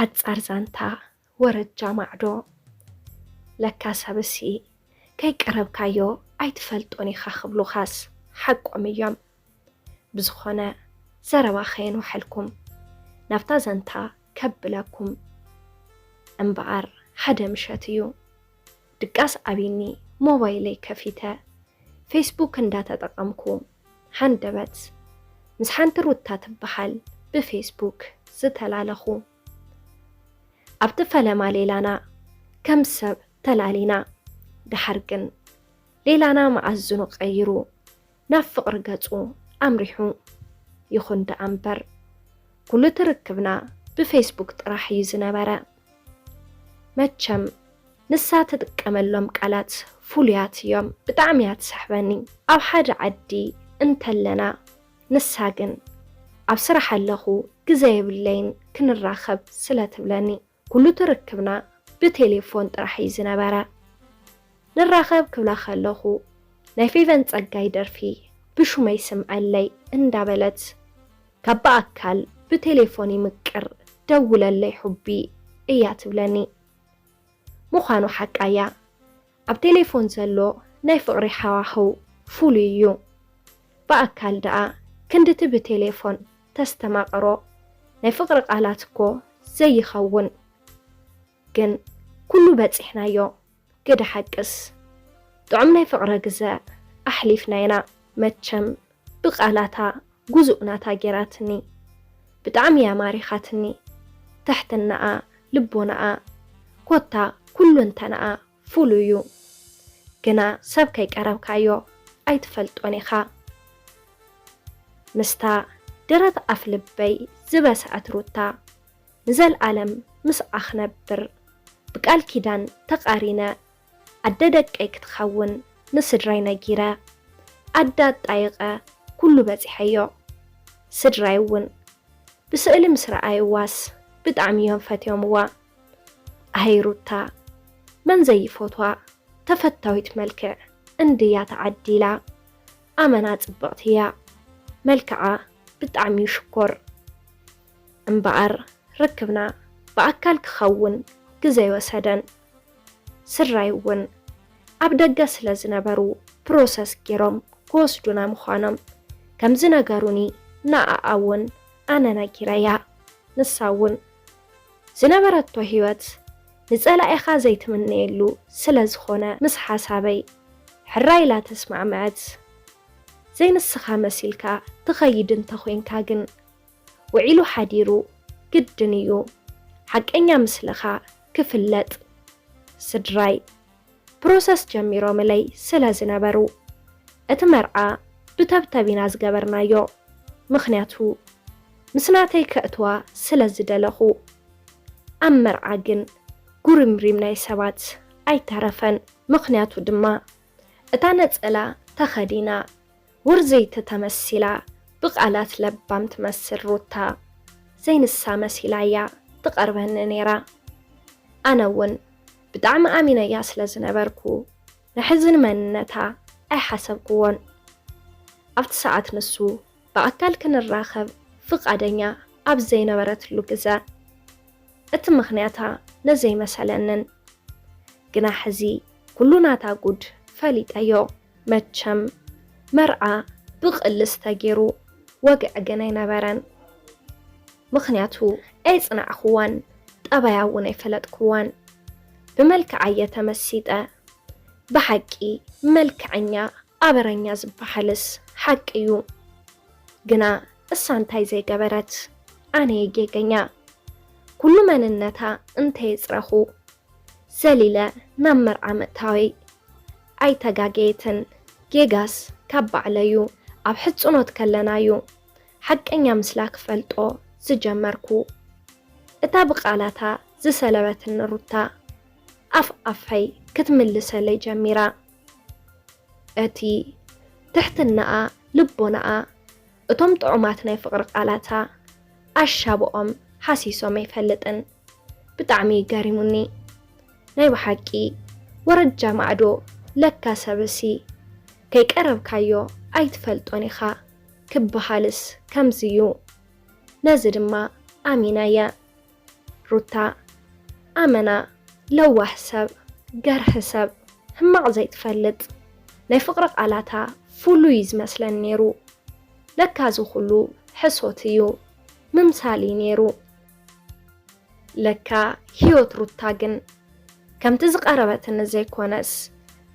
ኣጻር ዛንታ ወረጃ ማዕዶ። ለካ ሰብሲ ከይቀረብካዮ ኣይትፈልጦን ኢኻ ክብሉኻስ ሓቆም እዮም። ብዝኾነ ዘረባ ከየንውሐልኩም ናብታ ዛንታ ከብለኩም። እምበኣር ሓደ ምሸት እዩ ድቃስ ኣቢኒ ሞባይለይ ከፊተ ፌስቡክ እንዳተጠቐምኩ ሃንደበት ምስ ሓንቲ ሩታ ትበሃል ብፌስቡክ ዝተላለኹ። ኣብቲ ፈለማ ሌላና ከም ሰብ ተላሊና። ደሓር ግን ሌላና መኣዝኑ ቀይሩ ናብ ፍቕሪ ገጹ ኣምሪሑ። ይኹን ደኣ እምበር ኩሉ ትርክብና ብፌስቡክ ጥራሕ እዩ ዝነበረ። መቸም ንሳ ትጥቀመሎም ቃላት ፍሉያት እዮም። ብጣዕሚ እያ ትስሕበኒ። ኣብ ሓደ ዓዲ እንተለና ንሳ ግን ኣብ ስራሕ ኣለኹ ግዘ የብለይን ክንራኸብ ስለ ትብለኒ። ኩሉ ትርክብና ብቴሌፎን ጥራሕ እዩ ዝነበረ። ንራኸብ ክብላ ከለኹ ናይ ፌቨን ጸጋይ ደርፊ ብሹመይ ስምዐለይ እንዳበለት ካብ ብኣካል ብቴሌፎን ይምቅር ደውለለይ ሑቢ እያ ትብለኒ። ምዃኑ ሓቃያ ኣብ ቴሌፎን ዘሎ ናይ ፍቕሪ ሃዋህው ፍሉይ እዩ። ብኣካል ደኣ ክንድቲ ብቴሌፎን ተስተማቕሮ ናይ ፍቕሪ ቃላት እኮ ዘይኸውን። ግን ኩሉ በጺሕናዮ። ግደ ሓቅስ ጥዑም ናይ ፍቕሪ ግዘ ኣሕሊፍና ኢና። መቸም ብቓላታ ጉዙእ ናታ ጌራትኒ። ብጣዕሚ እያ ማሪኻትኒ። ትሕትናኣ፣ ልቦናኣ፣ ኮታ ኩሉንተናኣ ፍሉይ እዩ። ግና ሰብ ከይቀረብካዮ ኣይትፈልጦን ኢኻ። ምስታ ደረት ኣፍ ልበይ ዝበስዐት ሩታ ንዘልኣለም ምስኣ ክነብር ብቃል ኪዳን ተቓሪነ ኣደ ደቀይ ክትኸውን ንስድራይ ነጊረ ኣደ ኣጣይቐ ኩሉ በጺሐዮ። ስድራይ እውን ብስእሊ ምስ ረኣይዋስ ብጣዕሚ እዮም ፈትዮምዋ። ኣይ ሩታ መን ዘይፈትዋ ተፈታዊት መልክዕ እንድያ ተዓዲላ። ኣመና ጽብቕቲ እያ። መልክዓ ብጣዕሚ እዩ ሽኮር። እምበኣር ርክብና ብኣካል ክኸውን ግዘ ኣይወሰደን። ስድራይ እውን ኣብ ደገ ስለ ዝነበሩ ፕሮሰስ ገይሮም ክወስዱና ምዃኖም ከም ዝነገሩኒ ንኣኣ እውን ኣነ ነጊረያ። ንሳ እውን ዝነበረቶ ህይወት ንጸላኢኻ ዘይትምነየሉ ስለ ዝኾነ ምስ ሓሳበይ ሕራይ ኢላ ተስማዕመዐት። ዘይንስኻ መሲልካ ትኸይድ እንተኾይንካ ግን ውዒሉ ሓዲሩ ግድን እዩ ሓቀኛ ምስልኻ ክፍለጥ። ስድራይ ፕሮሰስ ጀሚሮምለይ ስለ ዝነበሩ እቲ መርዓ ብተብተብ ኢና ዝገበርናዮ። ምኽንያቱ ምስ ናተይ ከእትዋ ስለ ዝደለኹ። ኣብ መርዓ ግን ጉርምሪም ናይ ሰባት ኣይተረፈን። ምኽንያቱ ድማ እታ ነጸላ ተኸዲና ውርዝይቲ ተመሲላ ብቓላት ለባም ትመስል ሩታ ዘይንሳ መሲላ እያ ትቐርበኒ ነይራ። ኣነ እውን ብጣዕሚ ኣሚነያ ስለ ዝነበርኩ ንሕዚ ንመንነታ ኣይሓሰብክዎን። ኣብቲ ሰዓት ንሱ ብኣካል ክንራኸብ ፍቓደኛ ኣብ ዘይነበረትሉ ግዘ እቲ ምኽንያታ ነዘይመሰለንን። ግና ሕዚ ኩሉ ናታ ጉድ ፈሊጠዮ። መቸም መርዓ ብቕልስ ተገይሩ ወግዒ ግን ኣይነበረን። ምኽንያቱ ኣይጽናዕኽዋን፣ ጠባያ እውን ኣይፈለጥክዋን። ብመልክዓ እየ ተመሲጠ። ብሓቂ መልክዐኛ ኣበረኛ ዝበሃልስ ሓቂ እዩ። ግና እሳ እንታይ ዘይገበረት? ኣነ እየ ጌገኛ። ኩሉ መንነታ እንተየጽረኹ ዘሊለ ናብ መርዓ ምእታወይ ኣይተጋገየትን። ጌጋስ ካብ ባዕለዩ ኣብ ሕጽኖት ከለናዩ ሓቀኛ ምስላ ክፈልጦ ዝጀመርኩ። እታ ብቓላታ ዝሰለበትኒ ሩታ ኣፍ ኣፈይ ክትምልሰለይ ጀሚራ። እቲ ትሕትናኣ፣ ልቦናኣ፣ እቶም ጥዑማት ናይ ፍቕሪ ቃላታ ኣሻብኦም ሃሲሶም ኣይፈልጥን። ብጣዕሚ እዩ ገሪሙኒ። ናይ ብሓቂ ወረጃ ማዕዶ ለካ ሰብሲ ከይቀረብካዮ ኣይትፈልጦን ኢኻ ክበሃልስ ከምዚ እዩ። ነዚ ድማ ኣሚነየ። ሩታ ኣመና ለዋህ ሰብ፣ ገርህ ሰብ፣ ሕማቕ ዘይትፈልጥ፣ ናይ ፍቕሪ ቃላታ ፍሉይ እዩ ዝመስለኒ ነይሩ። ለካ እዚ ኩሉ ሕሶት እዩ፣ ምምሳል እዩ ነይሩ። ለካ ህይወት ሩታ ግን ከምቲ ዝቐረበትኒ ዘይኮነስ፣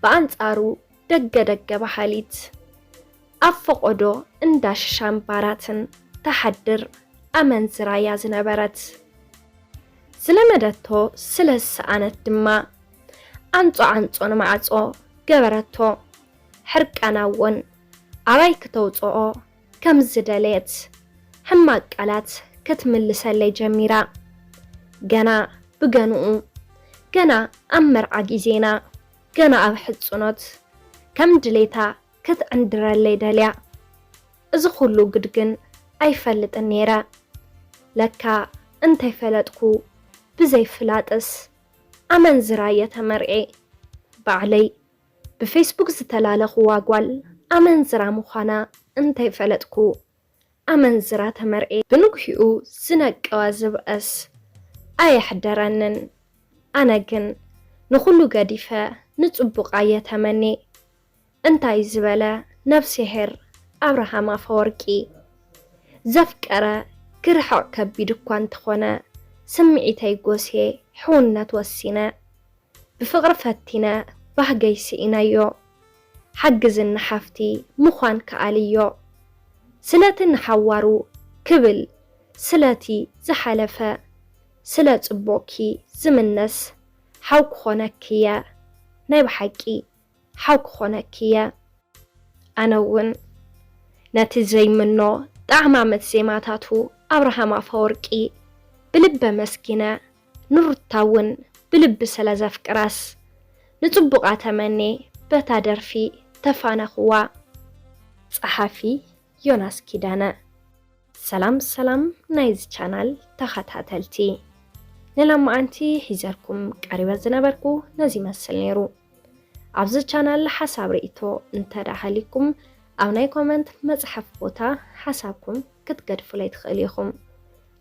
ብኣንጻሩ ደገ ደገ በሃሊት፣ ኣብ ፈቖዶ እንዳ ሽሻን ባራትን ትሓድር ኣመንዝራ እያ ዝነበረት። ዝለመደቶ ስለ ዝሰኣነት ድማ፣ ዓንጾ ዓንጾ ንማዕጾ ገበረቶ። ሕርቃና እውን ኣባይ ክተውጽኦ ከም ዝደለየት ሕማቕ ቃላት ክትምልሰለይ ጀሚራ። ገና ብገንኡ፣ ገና ኣብ መርዓ ግዜና፣ ገና ኣብ ሕጽኖት ከም ድሌታ ክትዕንድረለይ ደልያ። እዚ ኩሉ ግድ ግን ኣይፈልጥን ነይረ። ለካ እንተይፈለጥኩ ብዘይፍላጥስ ኣመንዝራ እየ ተመርዔ። ባዕለይ ብፌስቡክ ዝተላለኽዋ ጓል ኣመንዝራ ምዃና እንተይፈለጥኩ ኣመንዝራ ተመርዔ። ብንግሂኡ ዝነቀወ ዝብእስ ኣየሕደረንን። ኣነ ግን ንኹሉ ገዲፈ ንጽቡቓ እየ ተመኔ። እንታይ ዝበለ ነብስሄር ኣብርሃም ኣፈወርቂ። ዘፍቀረ ክርሕቕ ከቢድ እኳ እንተኾነ፣ ስምዒተይ ጎስየ ሕውነት ወሲነ። ብፍቕሪ ፈቲነ ባህገይ ስኢነዮ። ሓግዝኒ ሓፍቲ ምዃን ከኣልዮ። ስለቲ ንሓዋሩ ክብል፣ ስለቲ ዝሓለፈ፣ ስለ ጽቡቕኪ ዝምነስ ሓው ክኾነኪ እየ። ናይ ብሓቂ ሓው ክኾነኪ እየ። ኣነ እውን ነቲ ዘይምኖ ጣዕማመት ዜማታቱ ኣብርሃም ኣፈወርቂ ብልቢ ኣመስጊነ፣ ንሩታ እውን ብልቢ ስለ ዘፍቅራስ ንጽቡቓ ተመኔ በታ ደርፊ ተፋነኽዋ። ጸሓፊ ዮናስ ኪዳነ። ሰላም ሰላም ናይዚ ቻናል ተኸታተልቲ፣ ንሎማዓንቲ ሒዘልኩም ቀሪበ ዝነበርኩ ነዚ ይመስል ነይሩ። ኣብዚ ቻናል ሓሳብ ርእይቶ እንተ ደኣ ሃልይኩም፣ ኣብ ናይ ኮመንት መጽሓፍ ቦታ ሓሳብኩም ክትገድፉለይ ትኽእሉ ኢኹም።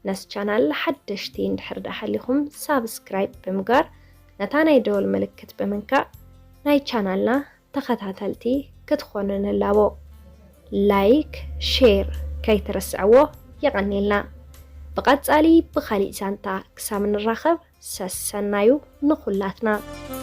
ነዚ ቻናል ሓደሽቲ እንድሕር ደኣ ሃሊኹም፣ ሳብስክራይብ ብምግባር ነታ ናይ ደወል ምልክት ብምንካእ ናይ ቻናልና ተኸታተልቲ ክትኾኑ ንላቦ። ላይክ፣ ሼር ከይትርስዕዎ። የቐንየልና። ብቐጻሊ ብኻሊእ ዛንታ ክሳብ ንራኸብ ሰሰናዩ ንኹላትና።